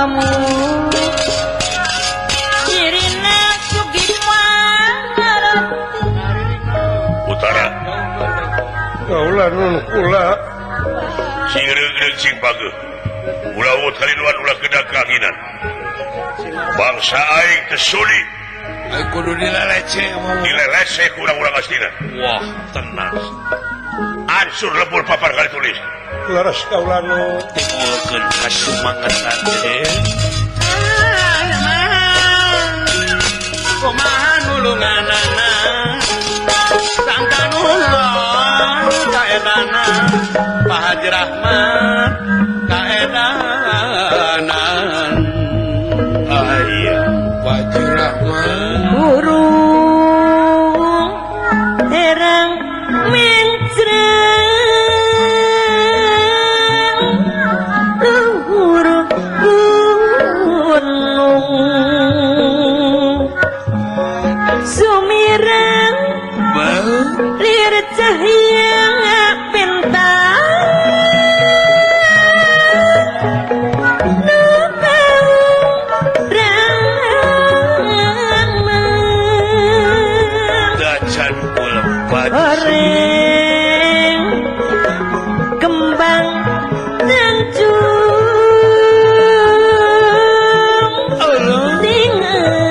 kamu Irina sugi pangarti Utara Kaula nun kula sing reugreug sing pageuh ulah wut kaliluan ulah kedah kaanginan bangsa aing teu sudi kudu dilelece dilelece ku urang-urang astina. Wah tenang ansur lebur papar kali tulis leres kaula nu timbulkeun kasumangetan teh kumaha nulunganana sangkanullah kaedana Pak Haji Rahmat kaedanan aya Pak Haji Rahmat burung herang mencrang luhur gunung sumirang lir cahya bintang Oreng kembang tanjung tingerulang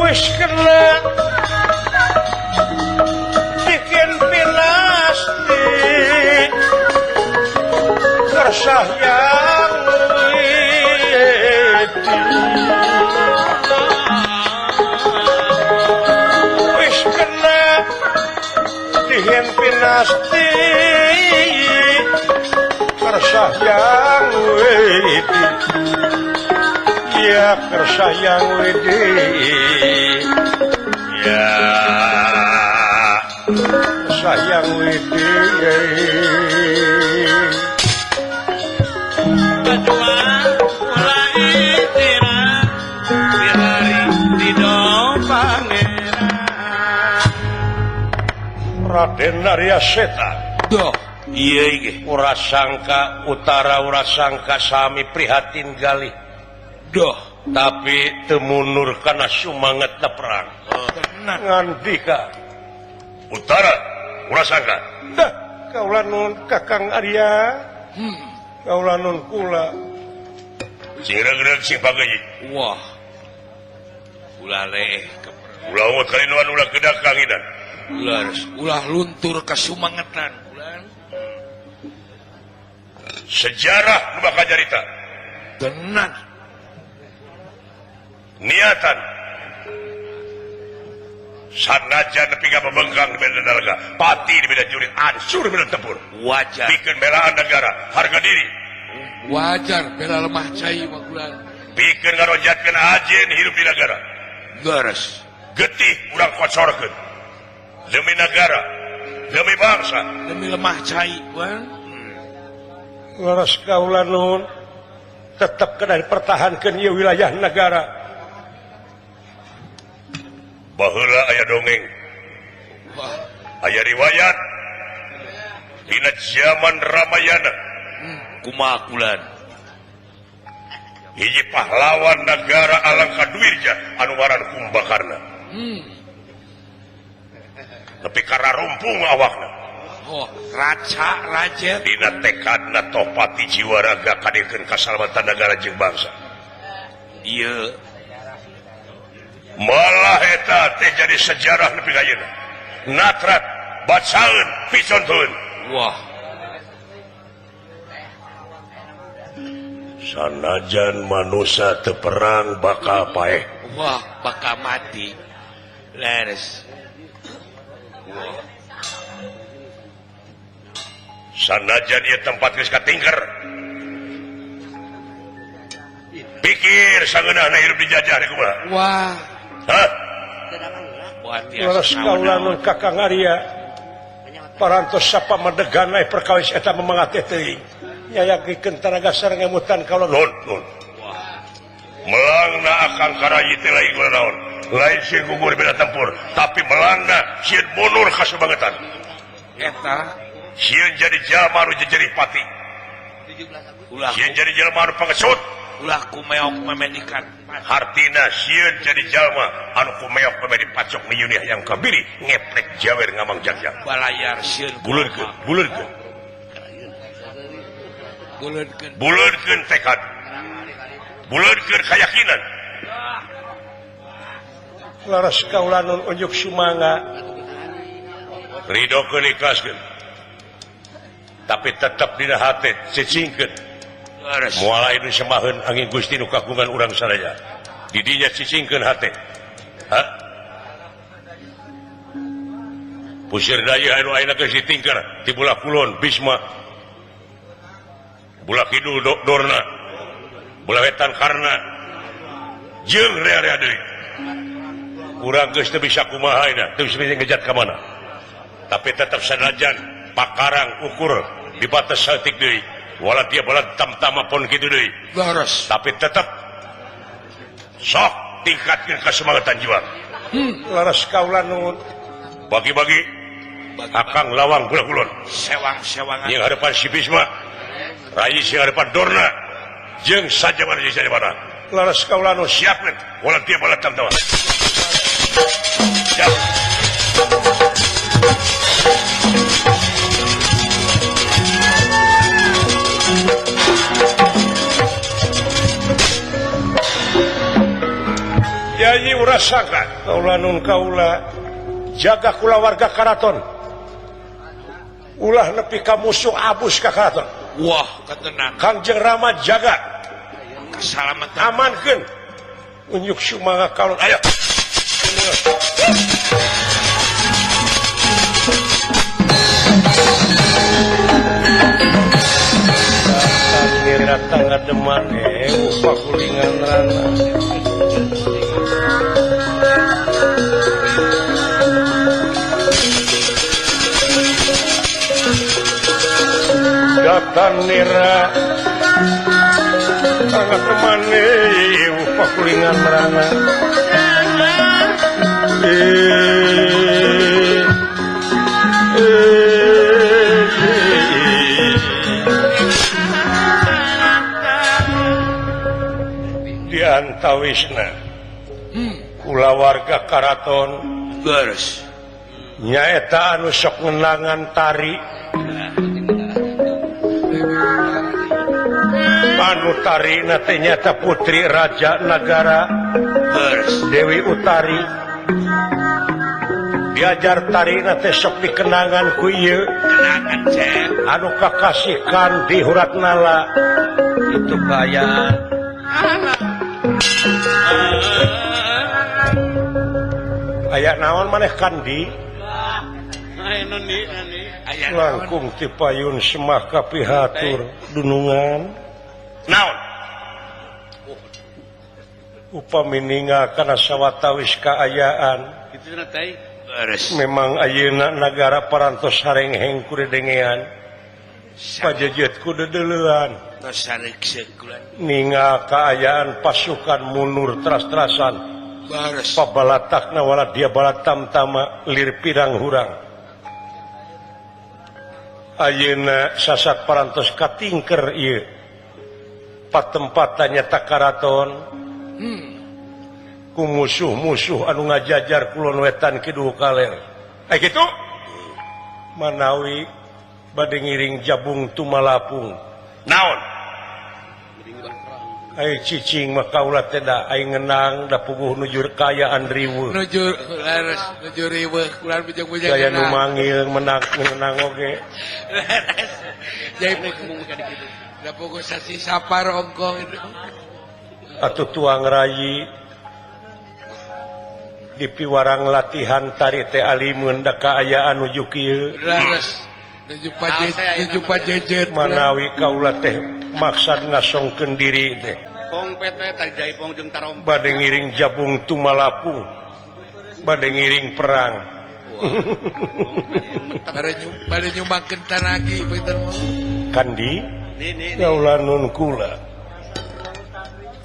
wis kena bikin pinasti kersah yang widi wis kena bikin pinasti kersah yang widi ya kersayang widi ya sayang widi berjuang mulai tirah lari di pangeran Raden Arya Seta doh iya iki ora sangka utara ora sangka sami prihatin galih doh tapi temunur karena sumanget na perang ngandika utara ulah sangka dah kaula nun Kakang Arya kaula nun kula sing reugreug sing pageuh wah ulah leh ulah ungut kalinuan ulah kedah kaanginan ulah luntur kasumangetan ulah sejarah nu bakal carita tenang niatan sanajan nepi ka pembengkang di medan dalaga pati di medan jurit ansur di medan tempur wajar bikin belaan negara harga diri wajar bela lemah cai magulan bikin ngaronjatkeun ajen hidup di negara geres getih urang kocorkeun demi negara demi bangsa demi lemah cai bang leres kaula nuhun tetep kena dipertahankeun ieu wilayah negara. Baheula aya dongeng aya riwayat dina zaman Ramayana kumaha kulan hiji pahlawan negara Alangka Dwirja anu ngaran Kumbakarna nepi ka rarumpung awakna oh raca raja dina tekadna tohpati jiwa raga kadiekeun kasalamatan negara jeung bangsa ieu malah eta teh jadi sejarah nepi ka ayeuna natrat bacaeun picontoeun wah sanajan manusia teu perang bakal paeh wah bakal mati leres wah sanajan ieu tempat geus katingker Pikir sangeunahna hirup dijajah di kumaha. Wah. Hah? Leres kaula nun Kakang Arya. Parantos sapa madegan aya perkawis eta memangat teuing. Nyayagikeun tanaga sareng ngemutan kaula nun nun. Melangna akang karayi teh lain gula naon. Lain sieun gugur beda tempur, tapi melangna sieun mundur ka subangetan. Eta sieun jadi jalma nu jejerih pati. Sieun jadi jalma anu pangecut. Ulah kumeok memedikan. Hartina sieun jadi jalma anu kumeok memedi pacok miyuni hayang kabiri ngeplek jawer ngamang jagjag. Balayar sieun buleurkeun, buleurkeun. Buleurkeun. Buleurkeun tekad. Buleurkeun kayakinan. Laras kaula nun unjuk sumangga. Ridokeun ikhlaskeun. Tapi tetep dina hate cicingkeun. Moal aya nu semaheun angin Gusti nu kagungan urang sadaya. Di dinya cicingkeun hate. Ha? Pusir daya anu ayeuna geus ditingkar ti bulah kulon Bisma. Bulah kidul Dorna. Bulah wetan Karna. Jeung rea-rea deui. Urang geus teu bisa kumaha ayeuna, teu bisa ngejat ka mana. Tapi tetep sanajan pakarang ukur di batas saeutik deui. Wala dia balat tamtama pun kitu deui. Leres. Tapi tetep sok tingkatkeun kasemangatan jiwa. Leres kaula nun. Bagi-bagi akang lawang bulah kulon. Sewang-sewangan. Yang harapan si Bisma, rayi si harapan Dorna, jeung sajabana jeung sajabana. Leres kaula nun. Siapkeun wala dia balat tamtama. Siap. Yayi urasaka kaula nun kaula jaga kulawarga karaton ulah nepi ka musuh abus ka karaton. Wah katenang Kangjeng Rama jaga keselamatan amankeun unjuk sumangga kalon ayo. Datang ngademan pakulingan rana datang nira ngademan pakulingan rana diantawisna kulawarga karaton beres nyaeta anu sok ngenangan tari anu tari na teh nyaeta putri raja nagara beres Dewi Utari diajar tari na teh sok dikenangan ku ieu kenangan cek anu kakasihkan di Huratnala itu kaayaan aya naon maneh kandi langkung ti payun semah kapihatur dunungan naon upami ningal kana sawatawis kaayaan memang ayeuna nagara parantos harengheng ku dedengean pajejet ku dedeleuan ningal kaayaan pasukan mundur teras-terasan pabalatakna wala dia balatamtama lir pirang hurang ayeuna sasat parantos katingker ieu patempatan nyata karaton ku musuh-musuh anu ngajajar kulon wetan kidul kaler ai kitu manawi bade ngiring jabung tumalapung naon ai cicing mah kaula teh da ai ngenang da puguh nujur kaayaan riweuh nujur leres nujur riweuh kulan bujang-bujang gaya nu manggil menang ngenang oge leres jadi da puguh sasi sapar ongkong itu atuh tuang rayi di piwarang latihan tari teh alimun da kaayaan nuju kieu leres nuju pajejet manawi kaula teh maksad ngasongkeun diri teh Pongpet we tadi jaipong jeung tarompet. Bade ngiring jabung tumalapung. Bade ngiring perang. Bade nyumbangkeun tanagi punten mah. Kandi kaula nun kula.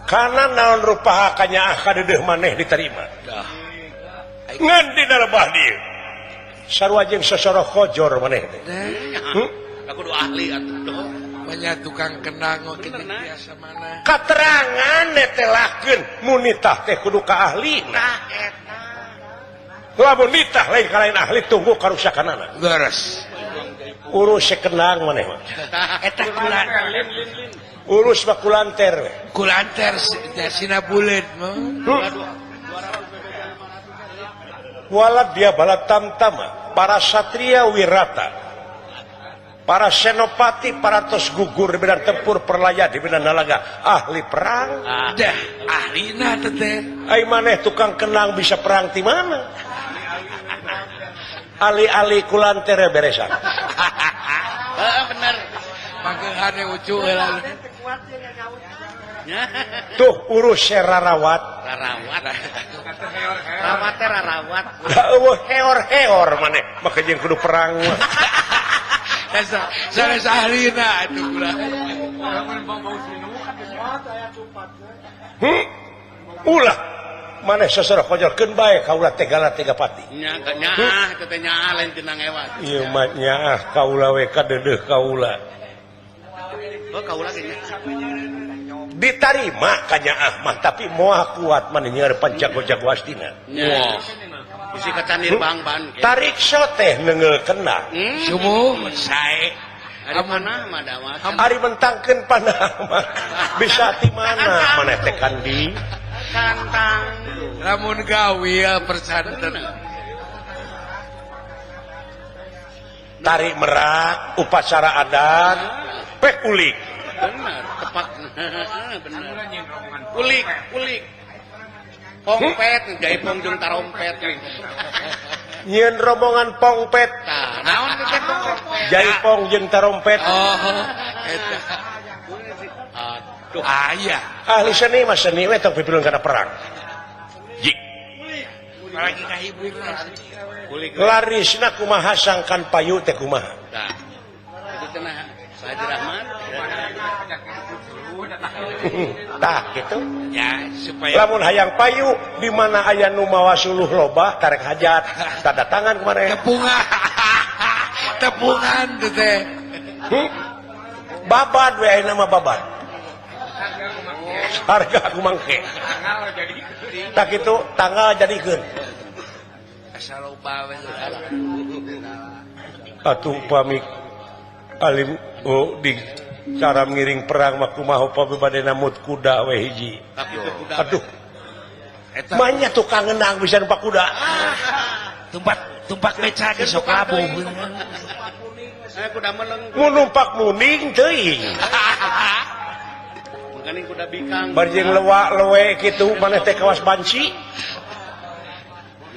Kana naon rupaha kanyaah kadeudeuh maneh diterima. Ngan dina lebah dieu. Sarua jeung sosoro kojor maneh teh. Aku kudu ahli atuh. Banyak tukang kenang oge biasa mana. Katerangan netelakeun munitah teh kudu ka ahlina. Tah eta. Lamun nitah lain ka lain ahli tunggu karusakanana. Leres. Urus kenang maneh mah. Eta kulan. Urus mah kulanter. Kulanter sina buleut mah. Walad dia bala tamtama, para satria wirata, para senopati, para tos gugur di medan tempur perlaya di medan nalaga, ahli perang. Dah, ahlina teh. Ai maneh tukang kenang bisa perang ti mana? Ali-ali kulanter beresan. Heeh bener. Pangeuhane ucu heula. Tuh urus rarawat. Rarawat. Rawat teh rarawat. Da eueuh heor-heor maneh, maka jeung kudu perang mah. Sanes ahlina atuh kula. Ulah maneh sosoro kojorkeun bae kaula teh gala tiga pati. Nya nyaah teh nyaah lain tina ngewat. Ieu mah nyaah kaula we kadeudeuh kaula. Oh kaula ge nya. Ditarima kanyaah mah tapi moal kuat maneh nyeurepan jago-jago astina. Wah. Bisi kacanir bang-ban. Tarik so teh neunggeul kena. Sumuh sae. Ari panah mah dawa. Ari mentangkeun panah mah bisa ti mana maneh teh kandi. Kantang. Lamun gawil persanten. Tarik merak upacara adat pek ulik. Bener, tepat. Bener. Ulik, ulik. Pongpet, jaipong jeung tarompet. Nyieun rombongan pongpet. Tah, naon teh pongpet? Jaipong jeung tarompet. Oh, eta. Aduh, aya. Ahli seni mah seni we tong pipilun kana perang. Jik. Lagi kahibur. Larisna kumaha sangkan payu teh kumaha? Tah. Itu cenah Haji Rahmat. Tah gitu. Ya, supaya lamun hayang payu di mana aya nu mawa suluh loba tarek hajat tanda tangan kemarin. Tepungan. Tepungan teh. Babad we ayeuna mah babad. Harga aku mangke. Tah kitu tanggal jadikeun. Asa loba we. Atuh upami alim oh di cara ngiring perang mah kumaha upami bade namut kuda we hiji. Aduh. Banyak tukang ngenang bisa numpak kuda. Tumpak beca ge sok labuh. Kuda meleng. Mun numpak muning teuing. Mangkaning kuda bikang. Bari jeung lewak lewe kitu maneh teh kawas banci.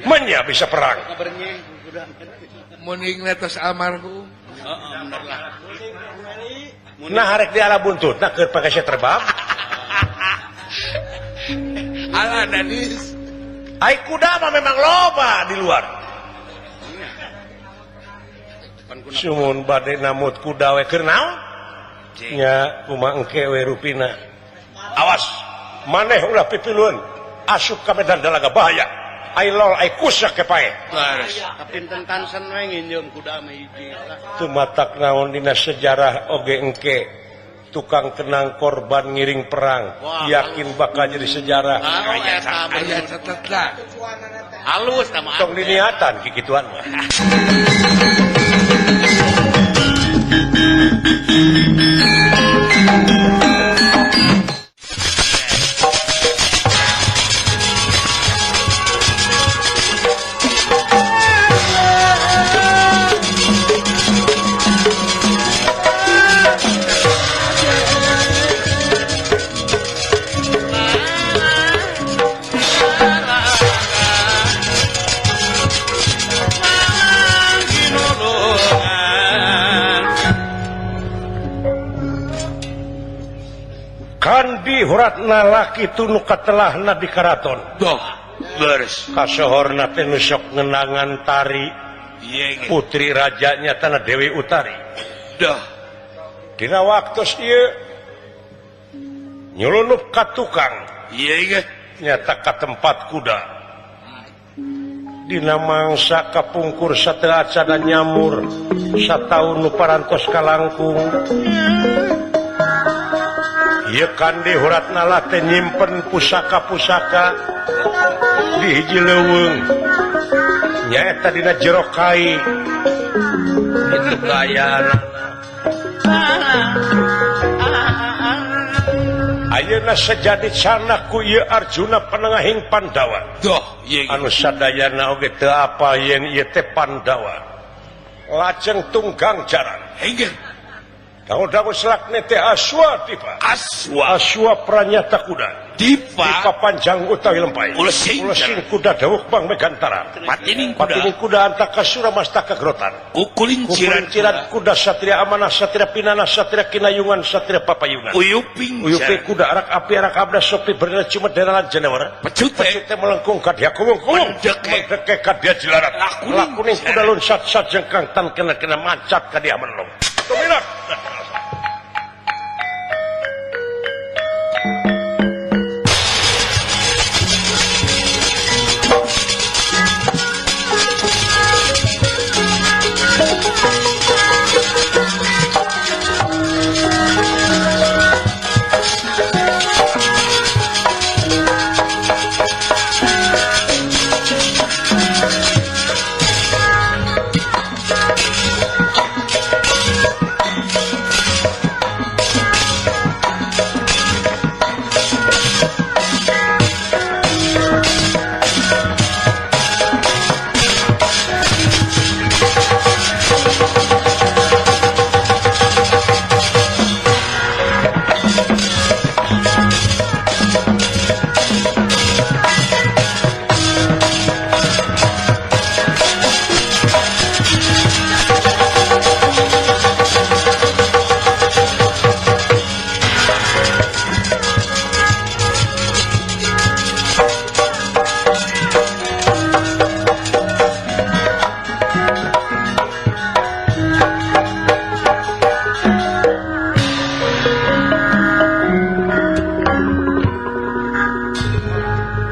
Menya bisa perang. Muning tos almarhum. Heeh, bener lah. Nah harek di ala buntut, nah keur pake terbang. Ala danis. Ai kuda mah memang loba di luar. Sumun bade namut kuda we keur naon? Nya kumaha engke we rupina. Awas, maneh ulah pipilueun asup ka medan dalaga bahaya. Ai lol ai kusak ke pae. Kapinten tansen we nginjeum kuda mah hiji. Tumatak naon dina sejarah oge engke tukang kenang korban ngiring perang. Wah, yakin bakal jadi sejarah. Aya catetna. Halus tah mah. Tong diniatan kikituan mah. Kandi Huratna laki tunu katelahna di karaton. Doh, leres. Kasohorna teh nu sok ngenangan tari putri rajanya tanah Dewi Utari. Dah. Dina waktos ieu nyulunup ka tukang. Ieu nyata ka tempat kuda. Dina mangsa kapungkur sateuacana nyamur sataun nu parantos kalangkung. Ieu Kandi Huratnala teh nyimpen pusaka-pusaka di hiji leuweung nyaeta dina jero kai. Itu kaayaan. Ayeuna sejadi sanak ku ieu Arjuna panengahing Pandawa. Doh, ieu anu sadayana oge teu apal yen ieu teh Pandawa. Lajeng tunggang jaran. Hingga Dago-dago selakne teh Aswa Dipa. Aswa. Aswa pranyata kuda. Dipa. Dipa panjang utawi lempai. Ulesing. Ulesing kuda dawuh bang Megantara. Patining kuda. Patining kuda antaka Suramastaka grotan. Kukulinciran kuda. Kuda satria amanah satria pinana satria kinayungan satria papayungan. Uyuping. Uyuping kuda arak api arak abda sopi berdana cuma deralan jenewara. Pecute. Pecute melengkung kadia kuwung-kuwung. Mendeke. Mendeke kadia jilarat. Lakuning kuda lunsat sat jengkang tan kena-kena mancat kadia menelung. Tumirak.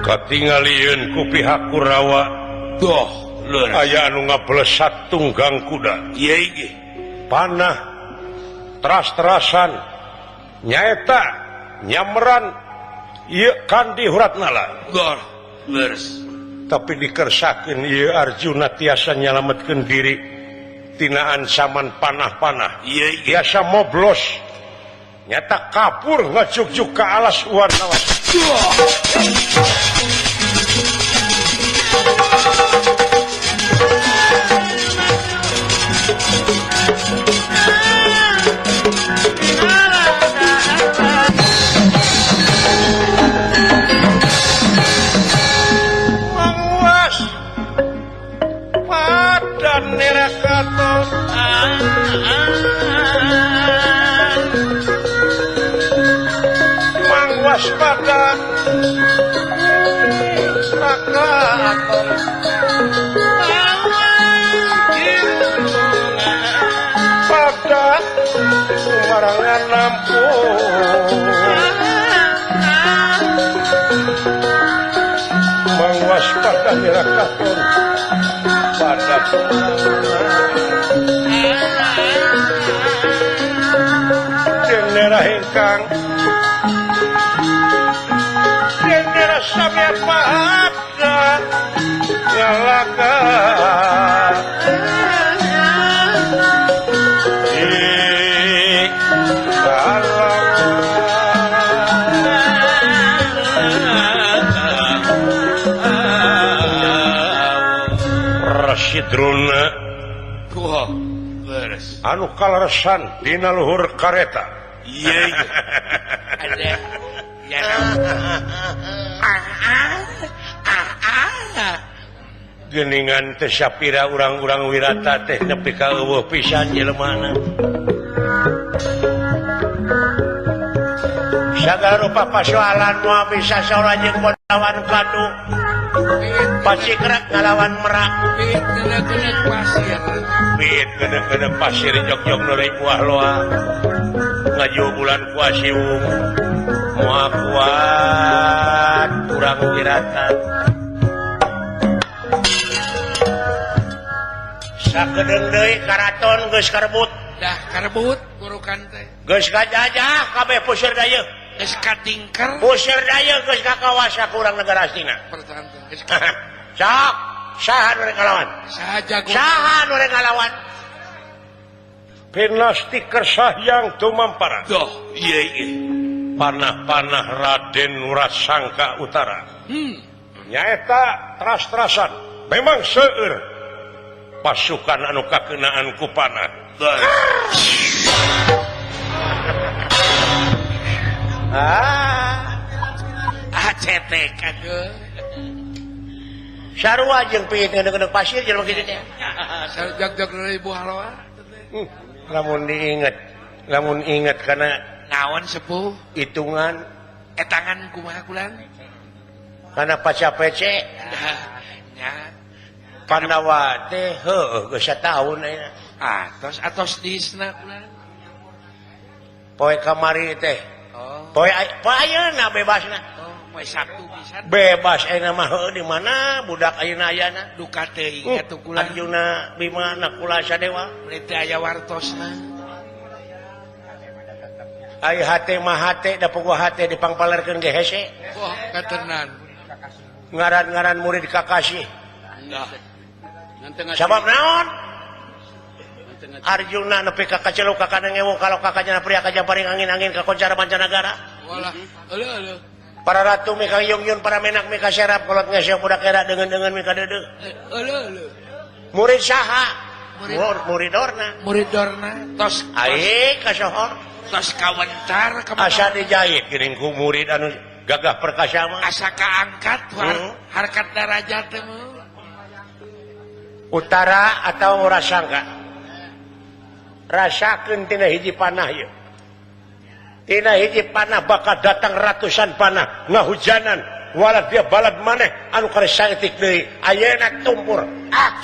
Katingalieun ku pihak Kurawa. Doh, leres. Aya anu ngablesat tunggang kuda. Ieu ge. Panah teras-terasan nyaeta nyameran ieu Kandi Huratnala. Doh, leres. Tapi dikersakeun ieu Arjuna tiasa nyalametkeun diri tina ancaman panah-panah. Ieu ge. Tiasa moblos. Nyata kapur ngajuk-juk ka alas Warnawa. Manguas padan nerakaton. Waspada rakaton pada warangan nampung mangwaspada nirakaton pada denera ingkang samya pada ngalaka di Rasidruna anu kaleresan dina luhur kareta. Iya. Geningan teh sapira urang-urang wirata teh nepi ka eueuh pisan jelemana. Sagala rupa pasoalan moal bisa saora jeung lawan kadu. Pacikrak ngalawan merak. Piit geuneuk-geuneuk pasir. Piit geuneuk-geuneuk pasir jog-jog nu buah loa. Ngaju bulan kuasiung. Moal kuat kurang wiratan. Sakedeung deui karaton geus karebut. Dah karebut gurukan teh. Geus kajajah kabeh puseur dayeuh. Geus katingker. Puseur dayeuh geus kakawasa kurang negara Astina. Pertahankeun. Geus sok saha nu rek ngalawan? Saha jago? Saha nu rek ngalawan? Pinasti kersahyang tumampara. Doh, ieu ieu. Panah-panah Raden Wurasangka Utara. Nyaeta teras-terasan. Memang seueur pasukan anu kakenaan ku panah. Ah, cetek aduh. Sarua jeung piit ngeuneuh-ngeuneuh pasir jelema kitu teh. Sarua jog-jog ribu haloa. Lamun diinget, lamun inget kana naon sepuh hitungan etangan kumaha kulang? Kana paca pece. Nya. Pandawa teh heueuh geus sataun ayeuna. Ah, tos atos disna kulang. Poe kamari teh. Oh. Poe poe ayeuna bebasna. Oh, poe Sabtu pisan. Bebas ayeuna mah heueuh di mana budak ayeuna ayana. Duka teuing atuh kulang. Arjuna Bima Nakula Sadewa. Mun teu aya wartosna. Ai hate mah hate da puguh hate dipangpalerkeun ge hese. Wah, katenan. Ngaran-ngaran murid Kakasih. Nah. Sabab naon? Arjuna nepi ka kaceluk ka kanengewo kalau kakaknya pria ka jamparing angin-angin ka koncara mancanagara. Walah, euleuh euleuh. Para ratu mika yung-yun, para menak mika serap kolot ngeseo budak era deungeun-deungeun mika deudeuh. Euleuh euleuh. Murid saha? Murid Dorna. Murid Dorna tos ai kasohor. Tos kawentar asa dijahit geuning ku murid anu gagah perkasa mah. Asa kaangkat harkat darajat teh mah. Utara atau Wurasangka. Rasakeun tina hiji panah ieu. Tina hiji panah bakal datang ratusan panah ngahujanan walad dia balad maneh anu karek saeutik deui ayeuna tumpur. Ah.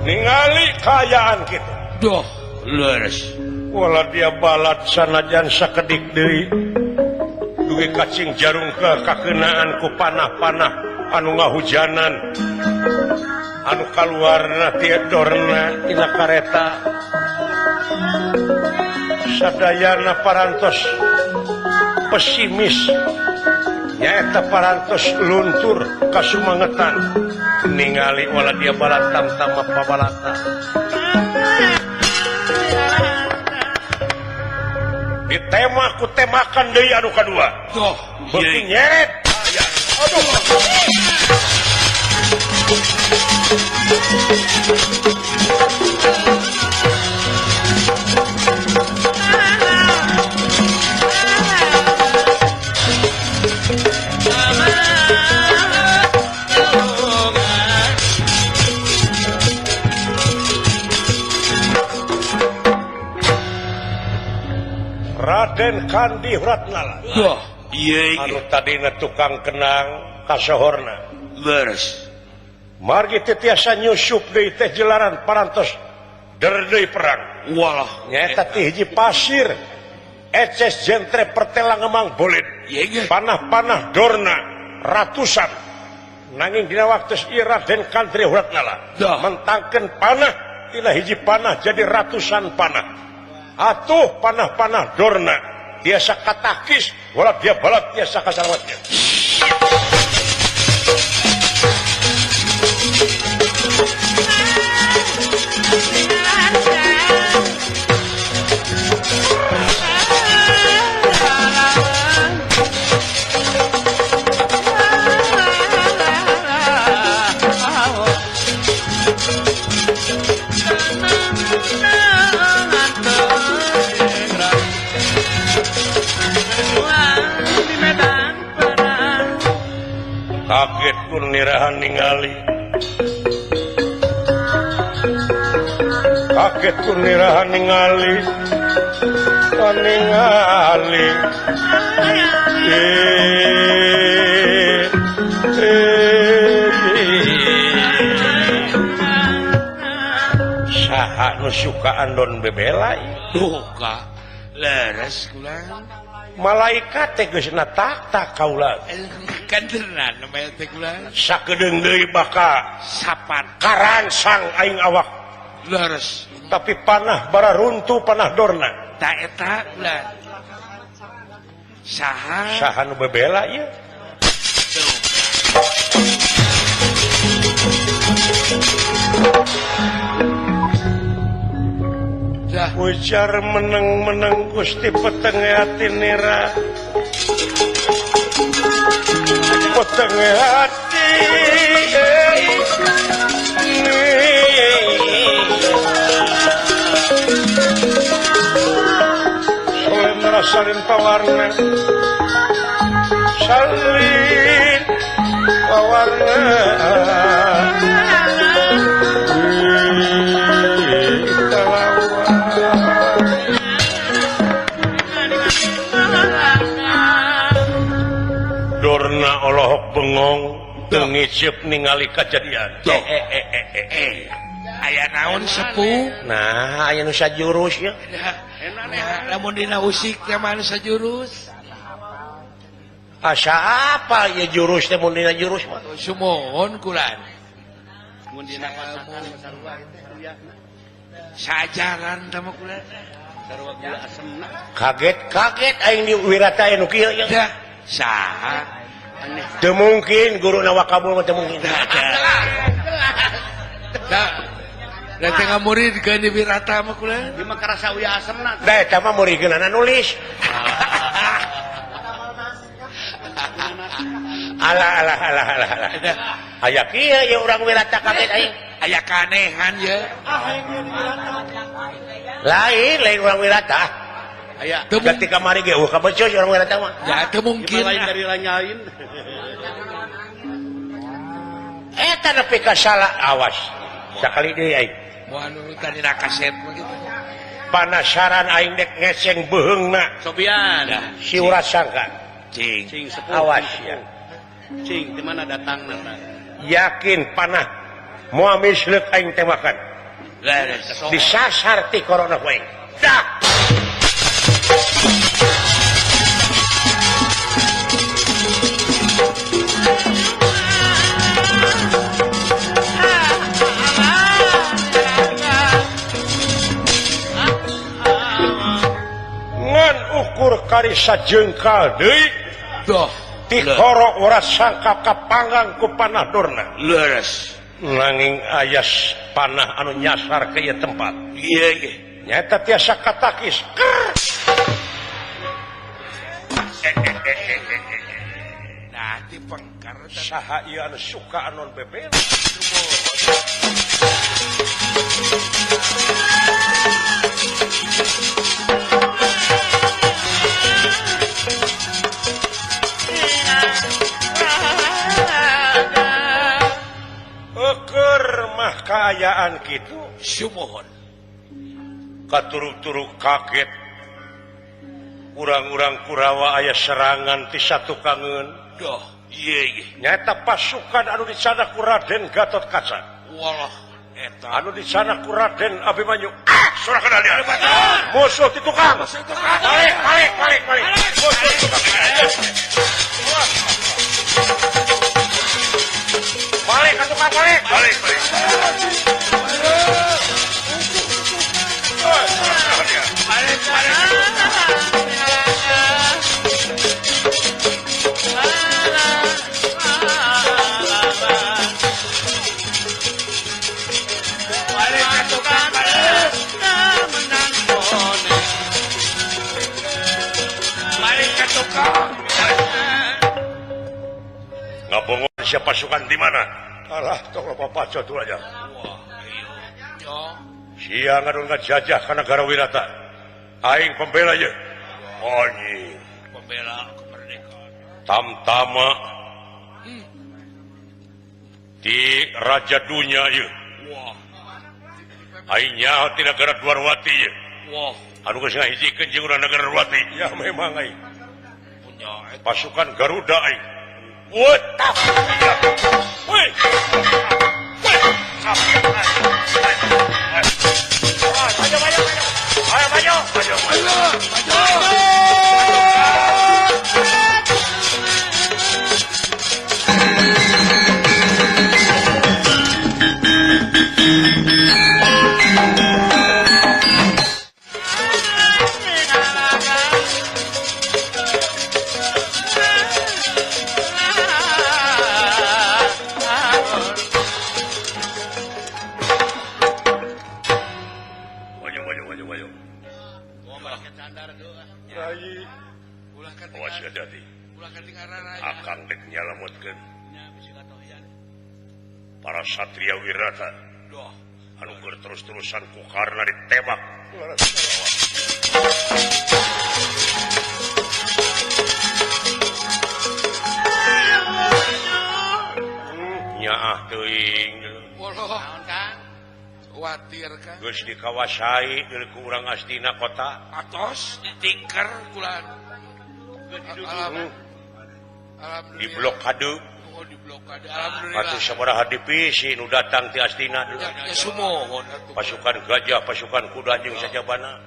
Ningali kaayaan kitu. Doh, leres. Wala dia balad sanajan sakedik deui. Dugi kacing jarung ke kakeunaan ku panah-panah anu ngahujanan. Anu kaluarna ti dorna tina kareta. Sadayana parantos pesimis. Nyaeta parantos luntur kasumangetan. Ningali wala dia balad tamtama pabalata. Ditema ku temakan deui anu kadua. Doh, beuki nyeret. Aduh. Raden Kandi Huratnala. Wah, ieu anu tadina tukang kenang kasohorna. Leres. Margi teu tiasa nyusup deui teh jelaran parantos der deui perang. Walah, nyaeta ti hiji pasir eces jentre pertelang emang bolid. Panah-panah dorna ratusan. Nanging dina waktu ieu Raden Kandi Huratnala mentangkeun panah tina hiji panah jadi ratusan panah. Atuh panah-panah dorna tiasa katakis wala dia balad tiasa kasalamatnya. ningali kaget ku niraha ningali ningali saha nu suka andon bebela duka leres kula malaikat teh geus natak-tak kaula kantenan namanya teh kula sakedeung deui baka sapan karangsang aing awak leres tapi panah bara runtuh panah dorna ta eta kula saha saha nu bebela ieu ujar meneng-meneng Gusti petenge hati nira petenge hati Solendra salin pawarna salin pawarna Dorna olohok bengong teu ngiceup ningali kajadian. Aya naon sepuh? Nah, aya nu sajurus ya. Nah, lamun dina usik teh mah anu sajurus. Asa apa ya jurus teh mun dina jurus mah? Sumuhun kulan. Mun dina pasakan sarua teh uyahna. Sajaran teh mah kulan. Sarua gula asemna. Kaget-kaget aing di wirata anu kieu ya. Saha? Teu mungkin guru na wakabul mah teu mungkin. Da. Da teh ngamuridkeun di wirata mah kula. Ieu mah karasa uyah asemna. Da eta mah muridkeunana nulis. Alah alah alah alah alah. Aya kieu ye urang wirata kaget aing. Aya kanehan ye. Lain lain urang wirata. Aya ketika mari ge eueuh kabecus urang wirata mah. Ya teu mungkin lain dari lain. Eta nepi ka salah awas. Sakali deui aing. Moal nurutan dina kaset mah kitu. Panasaran aing dek ngeseng beuheungna. Sobian. Si urat sangka. Cing. Cing sepuh. Awas ya. Cing di mana datangna tah? Yakin panah moal misleuk aing tembakan. Leres. Disasar ti korona ku aing. Dah. Ngan ukur kari sajengkal deui. Doh. Tikoro ora sangka kapanggang ku panah dorna. Leres. Nanging ayas panah anu nyasar ke ieu tempat. Ieu ge. Nyata tiasa katakis. Nah, di pengkar saha ieu anu suka anon bebel. Eukeur mah kaayaan kitu sumuhun. Katuruk-turuk kaget. Urang-urang Kurawa aya serangan ti satukangeun. Doh, ieu ge. Nyaeta pasukan anu dicanak ku Raden Gatotkaca. Walah, eta anu dicanak ku Raden Abimanyu. Ah, sorakan dia. Musuh ti tukang. Balik, balik, balik, balik. Musuh ti tukang. Balik ka tukang, balik. Balik, balik. Balik, balik. Balik ka tukang, balik. Balik ka tukang. Ngabongon siapa pasukan di mana? Alah, tong loba paco tuh aja. Wah, iya. Siang anu ngajajah ka negara Wirata. Aing pembela ye. Anjing. Pembela kemerdekaan. Tamtama. Di Raja Dunya ieu. Wah. Aing nyaho ti nagara Dwarwati ieu. Wah, anu geus ngahijikeun jeung urang nagara Dwarwati. Ya memang aing. Punya pasukan Garuda aing. Woi, taf. Woi. Maju, maju, maju. Ayo maju, maju, maju. Maju. Akang dek nyalamutkeun para satria wirata anu keur terus-terusan ku karna ditembak. Nyaah teuing. Naon Kang? Kuatir Kang. Geus dikawasai deui ku urang Astina kota. Atos ditingker kulan. Di blokade. Oh, di blokade. Alhamdulillah. Atuh sabaraha divisi nu datang ti Astina. Ya, sumohon atuh. Pasukan gajah, pasukan kuda jeung sajabana.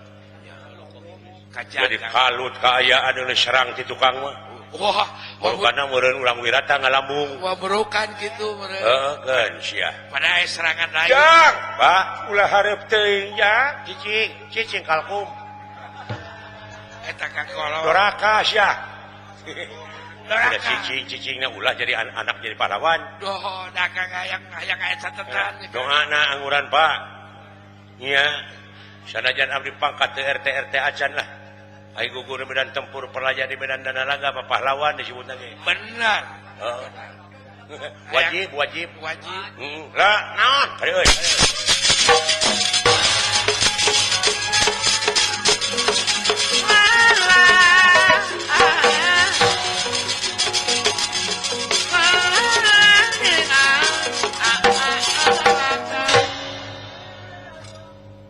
Jadi kalut kaayaan deui serang ti tukang mah. Wah, karena meureun urang wirata ngalambung. Wah, berukan kitu meureun. Heeh, keun sia. Pada aya serangan lain. Jang, Pak, ulah hareup teuing ya. Cicing, cicing kalkum. Eta ka kolot. Doraka sia. Udah cicing-cicingna ulah jadi anak jadi pahlawan. Doh, dagang hayang aya catetan. Doana angguran Pak. Nya, sanajan abdi pangkat teu RT RT acan lah. Ai gugur di medan tempur perlaja di medan danalaga pahlawan disebutna ge. Benar. Heeh. Wajib, wajib, wajib. Heeh. Lah, naon? Kari euy.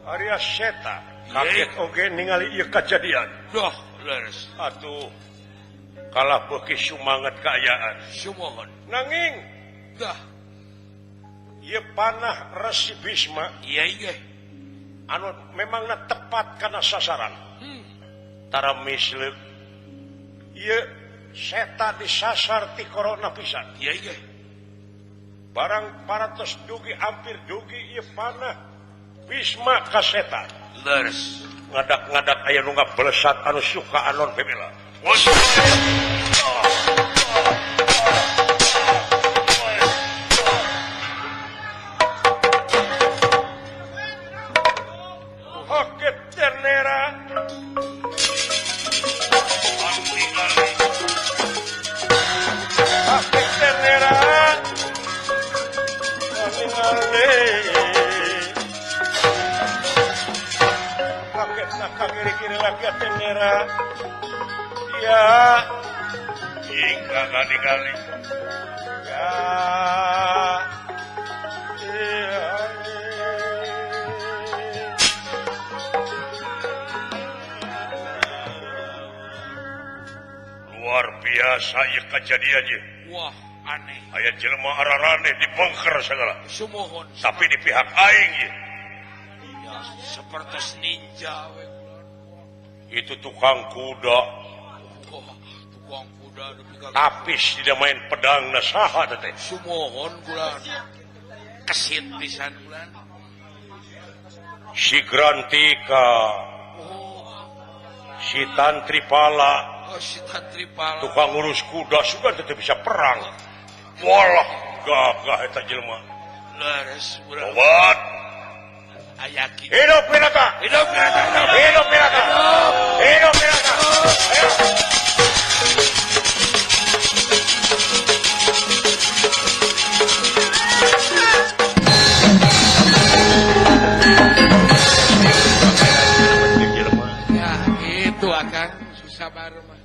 Arya Seta kaget oge ningali ieu kajadian. Doh, leres. Atuh kalah beuki sumanget kaayaan. Sumohon. Nanging dah ieu panah Resi Bisma ieu ge anu memangna tepat kana sasaran. Tara misleuk ieu Seta disasar ti korona pisan. Ieu ge barang paratos dugi hampir dugi ieu panah Bisma ka Seta. Leres. Ngadak-ngadak aya nu ngablesat anu suka anon bebela. Hoket tenera. Hoket tenera. Kiri-kiri lagi tenera. Ya, hingga kali-kali. Ya. Ya. Luar biasa ieu kajadian ieu. Wah, aneh. Aya jelema araraneh dibongkar segala. Sumohon. Tapi di pihak aing ieu. Ya, seperti ninja we. Itu tukang kuda. Oh, tukang kuda tapis tidak main pedang nasaha teh. Sumohon kula. Kesit pisan kula. Si Grantika. Oh. Si Tantripala. Oh, si Tantripala. Tukang urus kuda sudah tetep bisa perang. Walah, gagah eta jelema. Leres urang. Tobat. Ayaki. Hidup Wirata. Hidup Wirata. Hidup Wirata. Hidup Wirata. Ya, itu akang susah baru mah.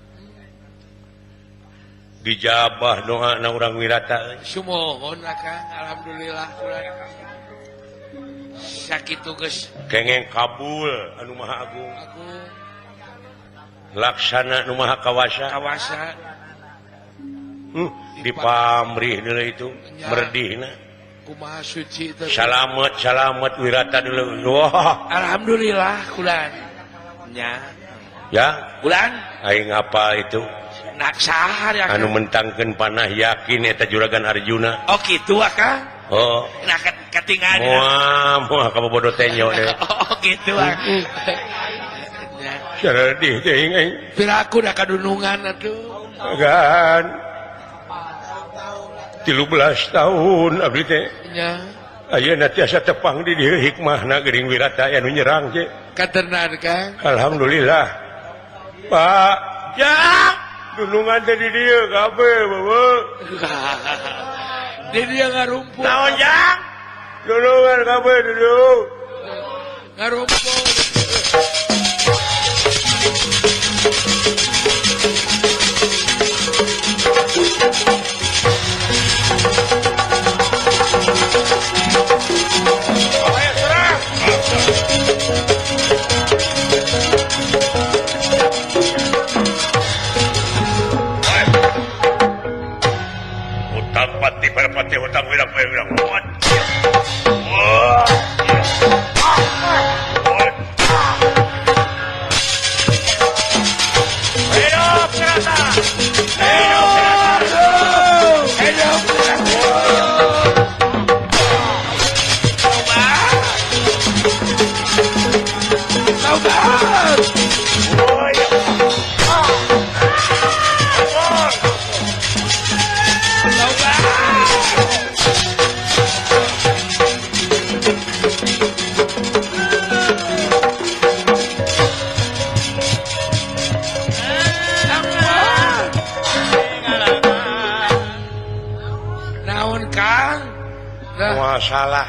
Dijabah doa na urang Wirata. Sumuhun lah Kang, alhamdulillah sakitu geus kengeng kabul anu Maha Agung. Laksana nu Maha Kawasa. Kawasa. Dipamrih deui itu merdihna. Kumaha suci teh. Salamet salamet Wirata dulu. Wah, alhamdulillah kulan. Nya. Ya, kulan aing apa itu? Nak sahar ya, anu mentangkeun panah yakin eta Juragan Arjuna. Oh kitu ah Kang. Oh. Nah katingal. Moal moal kabobodo tenyo deh. Oh kitu ah. Sedih teuing aing. Piraku da kadunungan atuh. Kan 13 tahun abdi teh. Nya. Ayeuna tiasa tepang di dieu hikmahna geuring Wirata anu nyerang teh. Katenan Kang. Alhamdulillah. Pak, ya. Dunungan teh di dieu kabeh bawa. Di dieu ngarumpul. Naon jang? Dunungan kabeh di dieu. Ngarumpul. Ayo serang. Hutang pati perpati hutang wirang wirang. Hidup Wirata! Hidup Wirata! Hidup Wirata! Taubat! Salah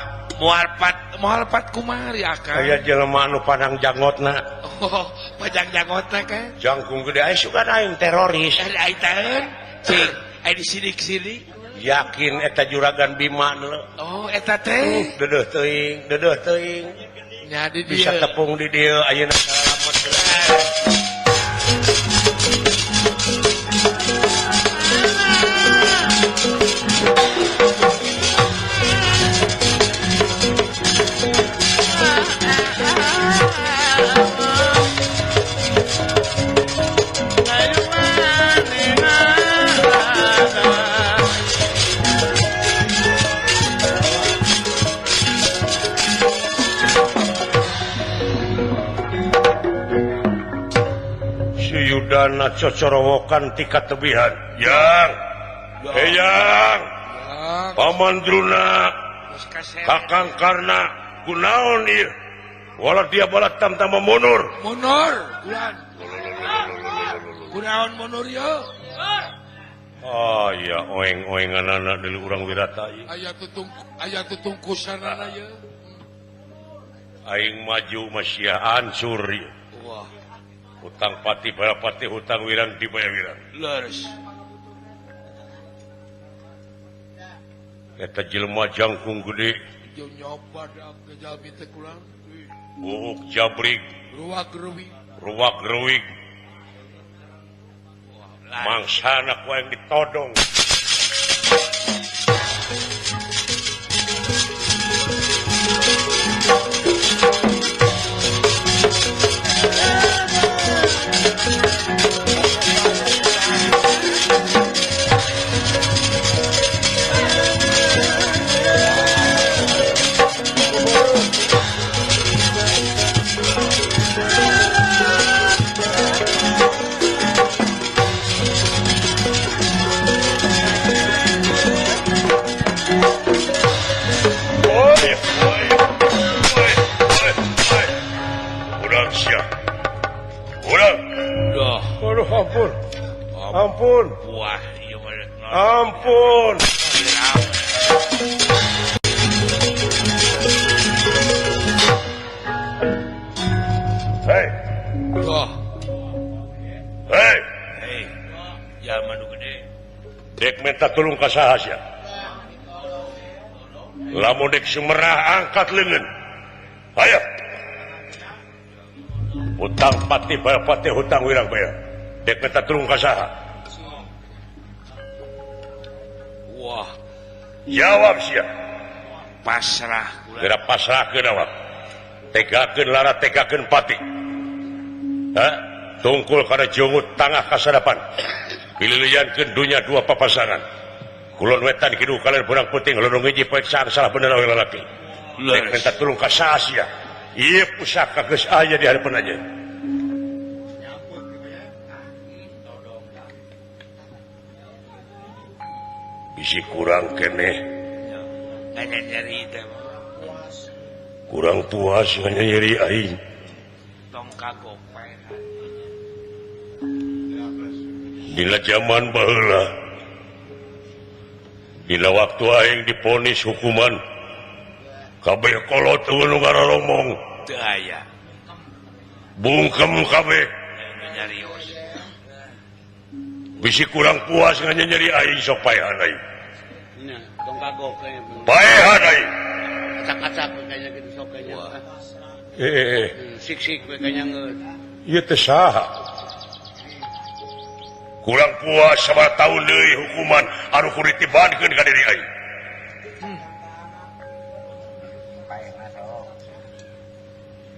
mualpat kumari akang aya jelema anu panang jangotna. Oh, pajang jangotna kan jangkung gede aya sugan aing teroris aing taeun cing aya disidik-sidik yakin eta Juragan Bima nu. Oh eta teh dedeuh teuing nya di dieu bisa tepung di dieu ayeuna salamet. Suyudana cocorowokan tika tebihan. Yang, eyang, Paman Druna, Kakang Karna, kunaon ieu? Walau dia balat tam-tama mundur. Mundur, kulan. Kunaon mundur yo? Oh iya, oeng-oenganana deui urang Wirata ieu. Aya tutungkusanana ieu. Aing maju masih hancur ieu. Wah. Hutang pati balapati hutang wirang dibaya wirang. Leres. Eta jelema jangkung gede. Jeung nyoba da jalmi teh kulang. Buuk jabrig. Ruwak ruwig. Ruwak ruwig. Mangsana ku aing ditodong. Ampun. Ampun. Wah, ampun. Hei. Oh. Hei. Hei. Jalma nu gede. Dek minta tulung ka saha sia? Lamun dek sumerah angkat leungeun. Hayo. Hutang pati bayar pati hutang wirang bayar. Dek minta tulung ka saha? Wah. Jawab sia. Pasrah kula. Geura pasrahkeun awak. Tegakeun lara tegakeun pati. Ha? Tungkul kana jungut tangah kasadapan. Pililiankeun dunya dua papasangan. Kulon wetan kidul kaler burang puting lorong hiji poek saha salah bener awe lalaki. Dek minta tulung ka saha sia? Ieu pusaka geus aya di hareupeun anjeun. Bisi kurang keneh. Kurang puas nyeri aing. Tong kagok Dina zaman baheula dina waktu aing diponis hukuman kabeh kolot eueuh nu ngaroromong teu aya bungkem kabeh nyarios bisi kurang puas nganyeri aing sok paehan aing nya tong kagok paehan aing acak-acak kayaknya gitu sok kayaknya sik-sik we kayaknya ngeut ieu teh saha kurang puas sabaraha tahun deui hukuman anu kudu ditibankeun ka diri aing.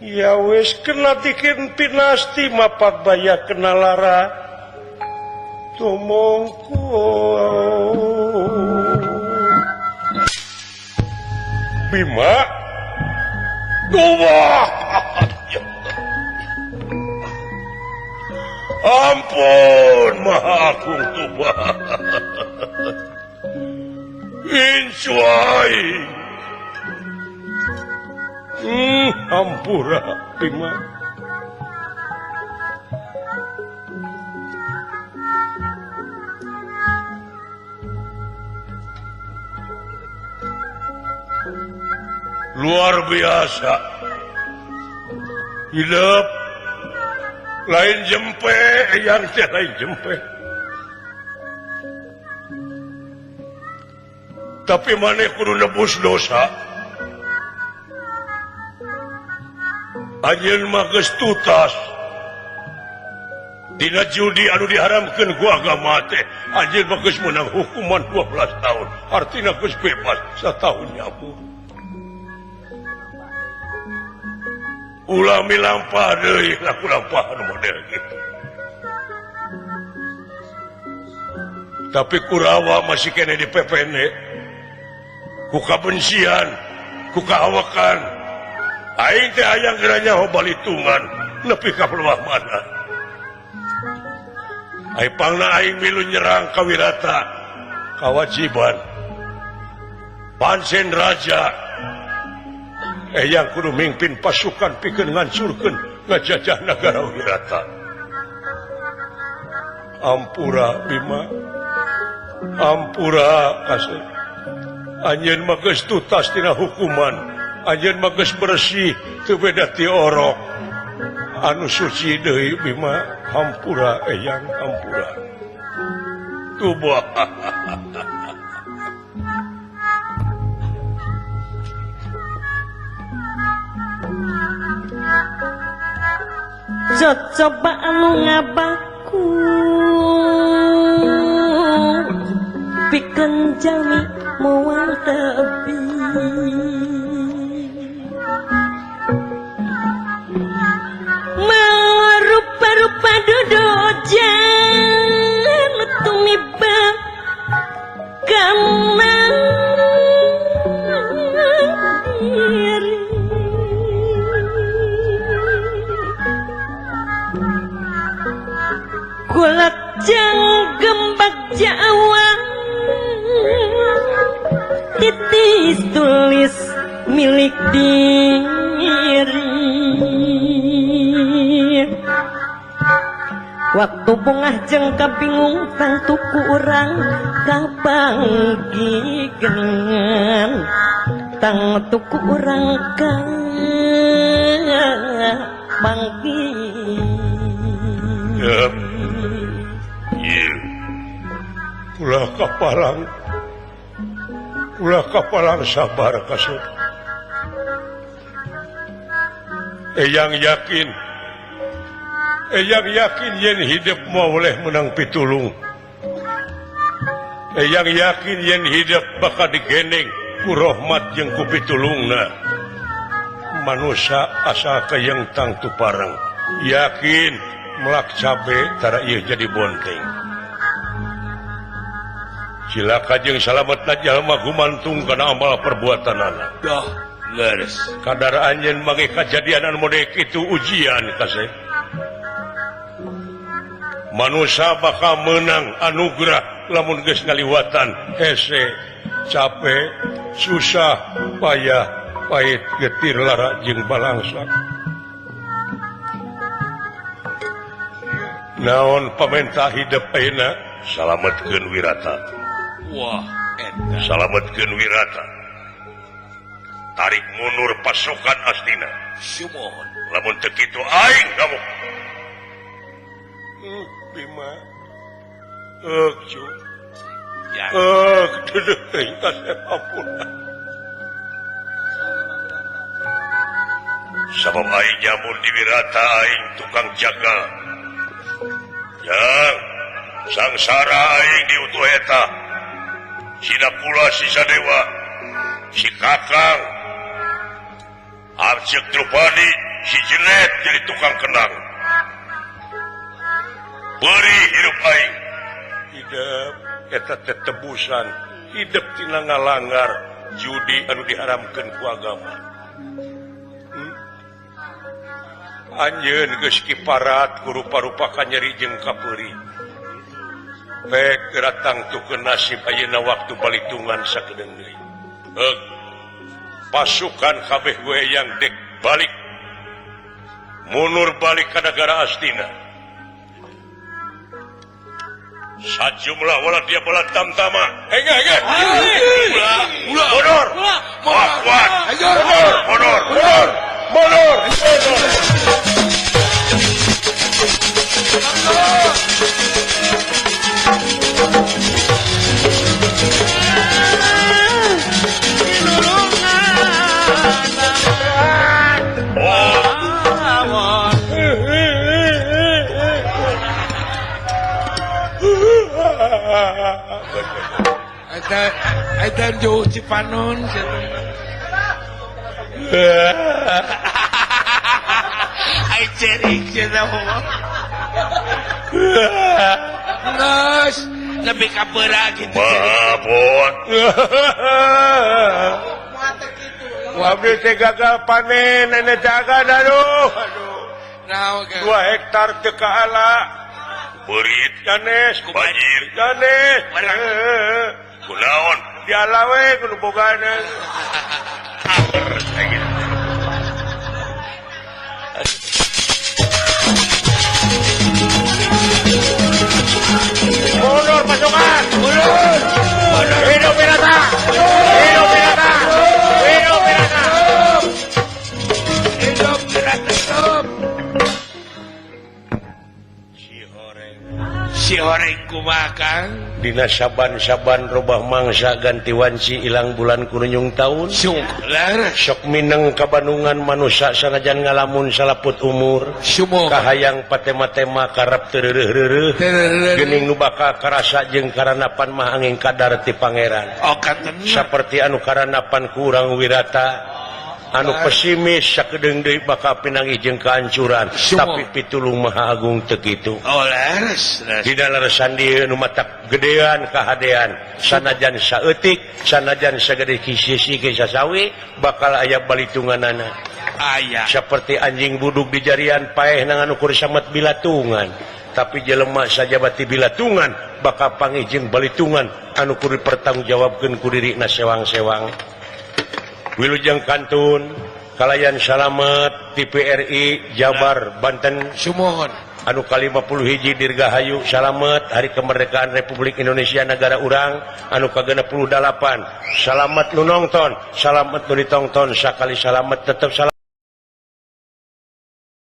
Ya wis kena dikin pinasti mapak baya kena lara tumungku Bima Tuh Ampun Maha Agung Tuba Incu aing ampura Bima Luar biasa hidup lain jempe yang teh lain jempe tapi maneh kudu nebus dosa anjeun mah geus tutas dina judi anu diharamkeun ku agama teh anjeun mah geus meunang hukuman 12 tahun artina geus bebas satahun nyabu ulah milampah deui laku lampahan model gitu. Tapi Kurawa masih kene di PPN ku kabencian, ku kahawakan. Aing teh hayang geura nyaho balitungan nepi ka peluah mana. Ai pangna aing milu nyerang ka Wirata kawajiban. Pansen raja yang kudu mimpin pasukan pikeun ngancurkeun ngajajah nagara Wirata. Ampura Bima, ampura kasih. Anjeun mah geus tutas tina hukuman, anjeun mah geus bersih teu beda ti orok. Anu suci deui Bima, ampura eyang ampura. Tuba. Coba anu ngabaku pikeun jalmi moal tepi marupa-rupa dodojan tumiba kana diri Kulat jang gembak Jawa titis tulis milik diri. Waktu bungah jeng kabingung tang tuku urang kapanggigengan tang tuku urang kapanggih. Ulah kapalang. Ulah kapalang sabar kasep. Eyang yakin. Eyang yakin yen hidup mau oleh menang pitulung. Eyang yakin yen hidup bakal digendeng ku rahmat jeung ku pitulungna. Manusia asal kayang tangtu pareng. Yakin melak cabe tara ieu jadi bonteng. Cilaka jeung salametna jalma gumantung kana amal perbuatanana. Dah, leres. Kadar anjeun mangih kajadian anu model kitu ujian kasep. Manusia bakal menang anugerah lamun geus ngaliwatan hese, capek, susah, payah, pahit, getir, lara jeung balangsa. Naon pamentah hidup ayeuna? Salametkeun wirata. Wah, eta. Salametkeun wirata. Tarik mundur pasukan Astina. Sumuhun. Lamun teu kitu aing ngamuk. Bima. Cu. Ya. Deudeuh kasep ampun. Sabab aing nyamun di wirata aing tukang jaga. Yang sangsara aing diutuh eta. Sina pula si Sadewa, si Kakang, Arcek Drupadi, si Jenet jadi tukang kenang. Beri hidup aing. Hidup eta tetebusan, hidup tina ngalanggar judi anu diharamkeun ku agama. Anjeun geus kiparat ku rupa-rupa kanyeri jeung kapeuri. Pek ratang tukeun nasib ayeuna waktu balitungan sakedeung deui. Pasukan kabeh gue yang dek balik mundur balik ka negara Astina. Sajumlah wala dia bola tamtama. Hengga hengga. Ulah mundur. Kuat. Mundur mundur mundur. Mundur. Eta jauh Cipanon. Ai cerik cenah mah. Geus nepi ka beura kitu cerik. Babon. Abdi teh gagal panen nenek jaga aduh. Aduh. 2 hektar teu kaala. Beurit ganes banjir ganes. Kunaon diala we kudu bogana. Mundur pasukan. Mundur. Hidup Wirata. Hidup Wirata. Hidup Wirata. Hidup Wirata. Si horeng kumaha Kang? Dina saban-saban robah mangsa ganti wanci ilang bulan kurunyung taun. Sok mineng kabandungan manusia sanajan ngalamun salaput umur. Kahayang patema-tema karep teu reureuh-reureuh. Geuning nu bakal karasa jeung karanapan mah angin kadar ti pangeran. Saperti anu karanapan ku urang Wirata. Anu pesimis sakedeung deui bakal pinanggih jeung kehancuran, tapi pitulung Maha Agung teu kitu. Oh, leres. Dina leresan dieu nu matak gedean kahadean, sanajan saeutik, sanajan sagede sisi sasawi bakal aya balitunganana. Aya. Saperti anjing buduk di jarian paeh nangan ukur samet bilatungan, tapi jelema sajabati bilatungan bakal panggih jeung balitungan anu kudu dipertanggungjawabkeun ku dirina sewang-sewang. Wilujeng kantun kalayan salamet TPRI Jabar Banten Sumuhun anu ka-51 Dirgahayu salamet Hari Kemerdekaan Republik Indonesia negara urang anu ka-68 salamet nu nongton salamet nu ditongton sakali salamet tetep salamet.